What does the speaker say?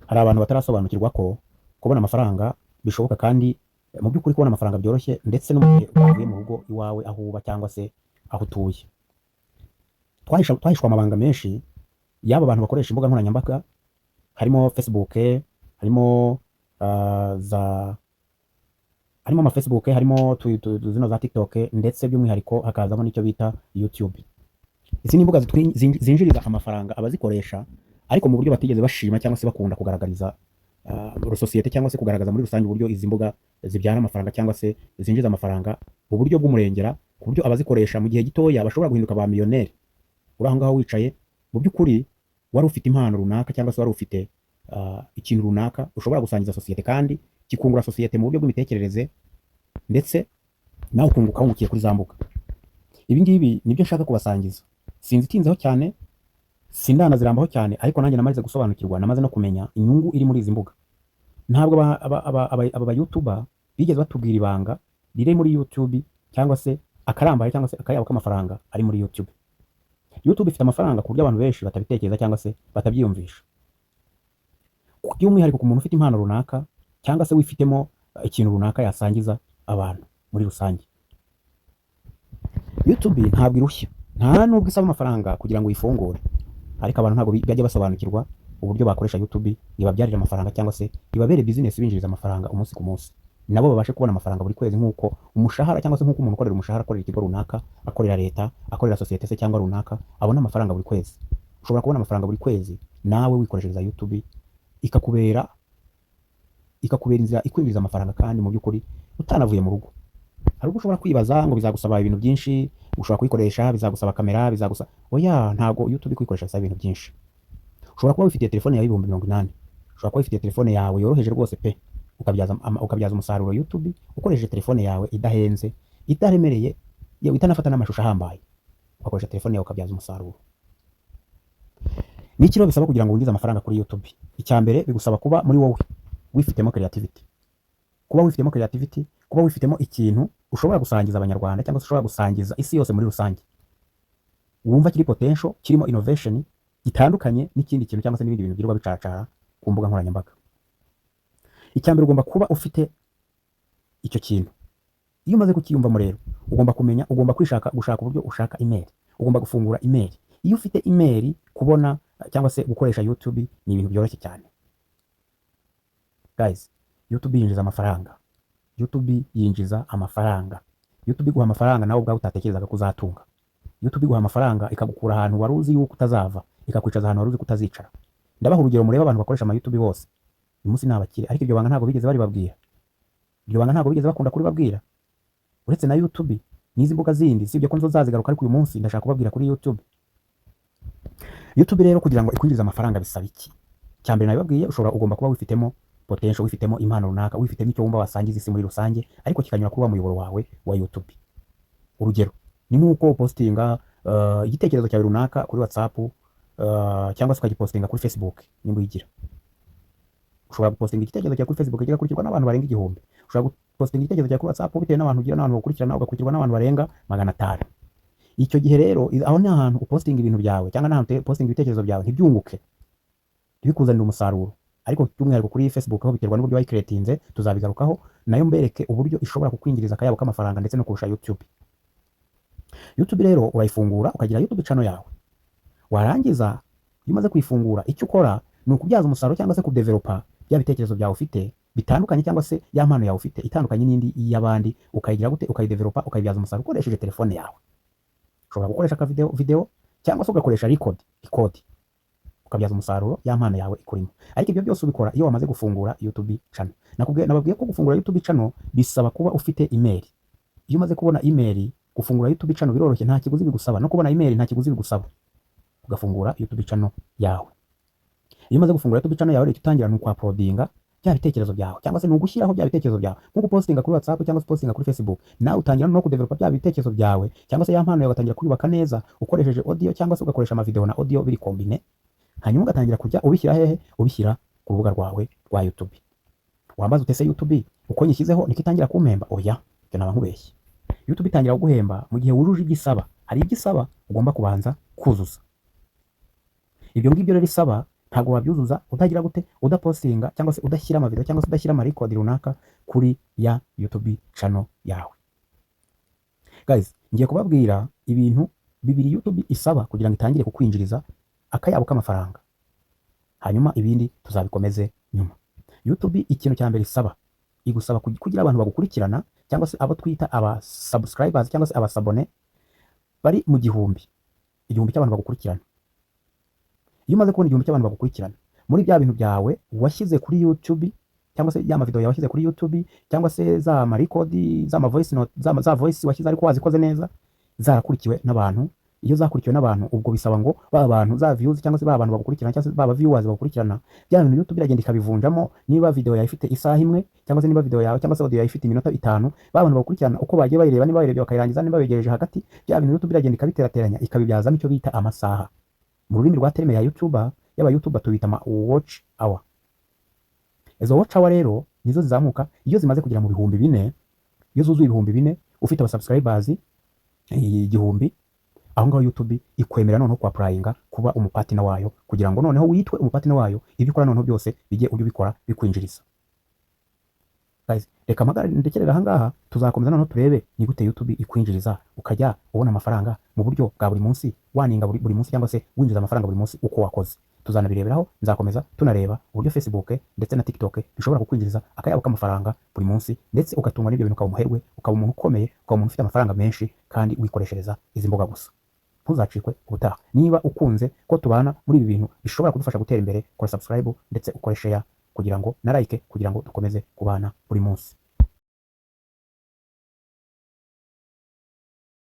Hari abantu batarasobanukirwa ko kubona amafaranga bishoboka, kandi mu by'ukuri kubona amafaranga byoroshye, ndetse no mu gihe uvuye mu rugo iwawe aho uba cyangwa se aho utuye. Twahishwe amabanga menshi y'aba bantu bakoresha imbuga nkoranyambaga, harimo Facebook, harimo za harimo ama Facebook, harimo zino za TikTok, ndetse by'umwihariko hakazamo n'icyo bita YouTube. Izi ni imbuga zinjiriza amafaranga abazikoresha, ariko mu buryo batigeze bashima cyangwa se bakunda kugaragariza sosiyete, cyangwa se kugaragaza muri rusange uburyo izi mbuga zibyara amafaranga cyangwa se zinjiza amafaranga mu buryo bw'umurengera, ku buryo abazikoresha mu gihe gitoya bashobora guhinduka ba miliyoneri. Uri aho ngaho wicaye, mu by'ukuri wari ufite impano runaka cyangwa se wari ufite ikintu runaka ushobora gusangiza sosiyete kandi kikungura sosiyete mu buryo bw'imitekerereze, ndetse nawe ukunguka wungukiye kuri za mbuga. Ibi ngibi nibyo nshaka kubasangiza. Sinzitinzeho cyane, sindanazirambaho cyane, ariko nanjye namaze gusobanukirwa, namaze no kumenya inyungu iri muri izi mbuga. Ntabwo aba ba YouTuber bigeze batubwira ibanga riri muri YouTube, cyangwa se akarambaye, cyangwa se akayabo k'amafaranga ari muri YouTube. YouTube ifite amafaranga ku buryo abantu benshi batabitekereza cyangwa se batabyiyumvisha, by'umwihariko ku muntu ufite impano runaka cyangwa se wifitemo ikintu runaka yasangiza abantu muri rusange. YouTube ntabwo irushya, nta nubwo isaba amafaranga kugira ngo uyifungure, ariko abantu ntabwo bajya basobanukirwa uburyo bakoresha YouTube ibabyarira amafaranga cyangwa se ibabere business binjiriza amafaranga umunsi ku munsi, nabo babashe kubona amafaranga buri kwezi nk'uko umushahara, cyangwa se nk'uko umuntu ukorera umushahara, akorera ikigo runaka, akorera leta, akorera sosiyete se cyangwa runaka, abona amafaranga buri kwezi. Ushobora kubona amafaranga buri kwezi nawe wikoreshereza YouTube, ikakubera inzira ikwinjiriza amafaranga kandi mu by'ukuri utanavuye mu rugo. Hari ubwo ushobora kwibaza ngo bizagusaba ibintu byinshi, ushobora kuyikoresha bizagusaba kamera, bizagusaba. Oya, ntabwo YouTube kuyikoresha bisaba ibintu byinshi. Ushobora kuba wifitiye telefone yawe 80,000, ushobora kuba wifitiye telefone yawe yoroheje rwose pe, ukabyaza umusaruro YouTube ukoresheje telefone yawe idahenze, itaremereye, yewe itanafata n'amashusho ahambaye, ugakoresha telefone yawe ukabyaza umusaruro. Ni iki rero bisaba kugira ngo winjize amafaranga kuri YouTube? Icya mbere, bigusaba kuba muri wowe wifitemo creativity, kuba wifitemo creativity, kuba wifitemo ikintu ushobora gusangiza Abanyarwanda cyangwa se ushobora gusangiza isi yose muri rusange, wumva kiri potential, kirimo innovation, gitandukanye n'ikindi kintu cyangwa se n'ibindi bintu byirirwa bicacara ku mbuga nkoranyambaga. Icya mbere, ugomba kuba ufite icyo kintu. Iyo umaze kukiyumvamo rero, ugomba kumenya, ugomba kwishaka, gushaka uburyo ushaka email, ugomba gufungura email. Iyo ufite email, kubona cyangwa se gukoresha YouTube ni ibintu byoroshye cyane. Guys, YouTube yinjiza amafaranga. YouTube yinjiza amafaranga. YouTube iguha amafaranga nawe ubwawe utatekerezaga ko uzatunga. YouTube iguha amafaranga ikagukura ahantu wari uzi yuko utazava, ikakwicaza ahantu wari uzi ko utazicara. Ndabaha urugero, murebe abantu bakoresha ama YouTube bose uyu munsi ni abakire, ariko iryo banga ntabwo bigeze baribabwira. Iryo banga ntabwo bigeze bakunda kuribabwira. Uretse na YouTube n'izi mbuga zindi, sibyo ko nzozazigaruka, ariko uyu munsi ndashaka kubabwira kuri YouTube. YouTube rero, kugira ngo ikwinjirize amafaranga bisaba iki? Cya mbere nabibabwiye, ugomba kuba wifitemo potential, wifitemo impano runaka, wifitemo icyo wumva wasangiza isi muri rusange, ariko kikanyura kuri wa muyoboro wawe wa YouTube. Urugero ni nk'uko upostinga igitekerezo cyawe runaka kuri WhatsApp, cyangwa se ukagipostinga kuri Facebook nimba uyigira. Ushobora gupostinga igitekerezo cyawe kuri Facebook kigakurikirwa n'abantu barenga 1000. Ushobora gupostinga igitekerezo cyawe kuri WhatsApp, bitewe n'abantu ugira n'abantu bagukurikirana, ugakurikirwa n'abantu barenga 500. Icyo gihe rero, aho ni ahantu upostinga ibintu byawe cyangwa n'ahantu upostinga ibitekerezo byawe ntibyunguke, ntibikuzanire umusaruro. Ariko by'umwihariko kuri Facebook ho biterwa n'uburyo wayicreatinze, tuzabigarukaho nayo mbereke uburyo ishobora kukwinjiriza akayabo k'amafaranga ndetse no kurusha YouTube. YouTube rero urayifungura, ukagira YouTube channel yawe. Warangiza, iyo umaze kuyifungura, icyo ukora ni ukubyaza umusaruro cyangwa se kudevelopa bya bitekerezo byawe ufite bitandukanye, cyangwa se ya mpano yawe ufite itandukanye n'indi y'abandi. Ukayigira gute? Ukayidevelopa, ukayibyaza umusaruro ukoresheje telefone yawe. Ushobora gukoresha aka video cyangwa se ugakoresha record, ukabyaza umusaruro ya mpano yawe ikurimo. Ariko ibyo byose ubikora iyo wamaze gufungura YouTube channel. Nakubwiye, nababwiye ko gufungura YouTube channel bisaba kuba ufite email. Iyo umaze kubona email, gufungura YouTube channel biroroshye, nta kiguzi bigusaba. No kubona email nta kiguzi bigusaba, ugafungura YouTube channel yawe. Iyo umaze gufungura YouTube channel yawe, icyo utangira ni uku-uploadinga bya bitekerezo byawe, cyangwa se ni ugushyiraho bya bitekerezo byawe, nko gupostinga kuri WhatsApp cyangwa se postinga kuri Facebook. Nawe utangira no kudevelopa bya bitekerezo byawe cyangwa se ya mpano yawe, ugatangira kuyubaka neza ukoresheje audio cyangwa se ugakoresha amavideo na audio biri combine, hanyuma ugatangira kujya ubishyira hehe? Ubishyira ku rubuga rwawe rwa YouTube. Wambaza utese YouTube uko nyishyizeho niko itangira kumpemba? Oya, ibyo naba nkubeshye. YouTube itangira kuguhemba mu gihe wujuje ibyo isaba. Hari ibyo isaba ugomba kubanza kuzuza. Ibyo ngibyo rero isaba, Ntabwo wabyuzuza utagira gute? Udapostinga cyangwa se udashyira amavideo cyangwa se udashyira amarecord runaka kuri ya YouTube channel yawe. Guys, ngiye kubabwira ibintu bibiri YouTube isaba kugira ngo itangire kukwinjiriza akayabo k'amafaranga, hanyuma ibindi tuzabikomeze nyuma. YouTube ikintu cya mbere isaba, igusaba kugira abantu bagukurikirana cyangwa se abo twita aba subscribers cyangwa se aba s'abonner bari mu gihumbi, 1000 cy'abantu bagukurikirana. Iyo umaze kubona 1000 cy'abantu bagukurikirana muri bya bintu byawe washyize kuri YouTube, cyangwa se ya mavideo yawe washyize kuri YouTube, cyangwa se za ma record, za ma voice note, za voice washyize ariko wazikoze neza, zarakurikiwe n'abantu. Iyo zakurikiwe n'abantu, ubwo bisaba ngo ba bantu, za views cyangwa se ba bantu bagukurikirana cyangwa se ba viewers bagukurikirana, bya bintu YouTube iragenda ikabivunjamo. Niba video yawe ifite isaha imwe, cyangwa se niba video yawe cyangwa se audio yawe ifite iminota 5, ba bantu bagukurikirana uko bagiye bayireba, niba bayirebye bakayirangiza, niba begereje hagati, bya bintu YouTube iragenda ikabiterateranya, ikabibyazamo icyo bita amasaha. Mu rurimi rwa terme ya YouTuber, y'aba YouTuber, tubita ama watch hour. Izo watch hour rero nizo zizamuka iyo zimaze kugera mu 4000. Iyo zuzuye 4000, ufite aba subscribers 1000, aho ngaho YouTube ikwemera noneho kwa applyinga kuba umupartner wayo, kugira ngo noneho witwe umupartner wayo, ibyo ukora noneho byose bijye ujye ubikora bikwinjiriza. Guys, reka mpagare ndekerera aha ngaha. Tuzakomeza noneho turebe ni gute YouTube ikwinjiriza, ukajya ubona amafaranga mu buryo bwa buri munsi, waninga buri munsi cyangwa se winjiza amafaranga buri munsi uko wakoze. Tuzanabireberaho. Nzakomeza tunareba uburyo Facebook ndetse na TikTok bishobora kukwinjiriza akayabo k'amafaranga buri munsi, ndetse ugatungwa n'ibyo bintu, ukaba umuherwe, ukaba umuntu ukomeye, ukaba umuntu ufite amafaranga menshi kandi wikoreshereza izi mbuga gusa. Ntuzacikwe ubutaha. Niba ukunze ko tubana muri ibi bintu bishobora kudufasha gutera imbere, kora subscribe ndetse ukore share kugira ngo na like, kugira ngo dukomeze kubana buri munsi.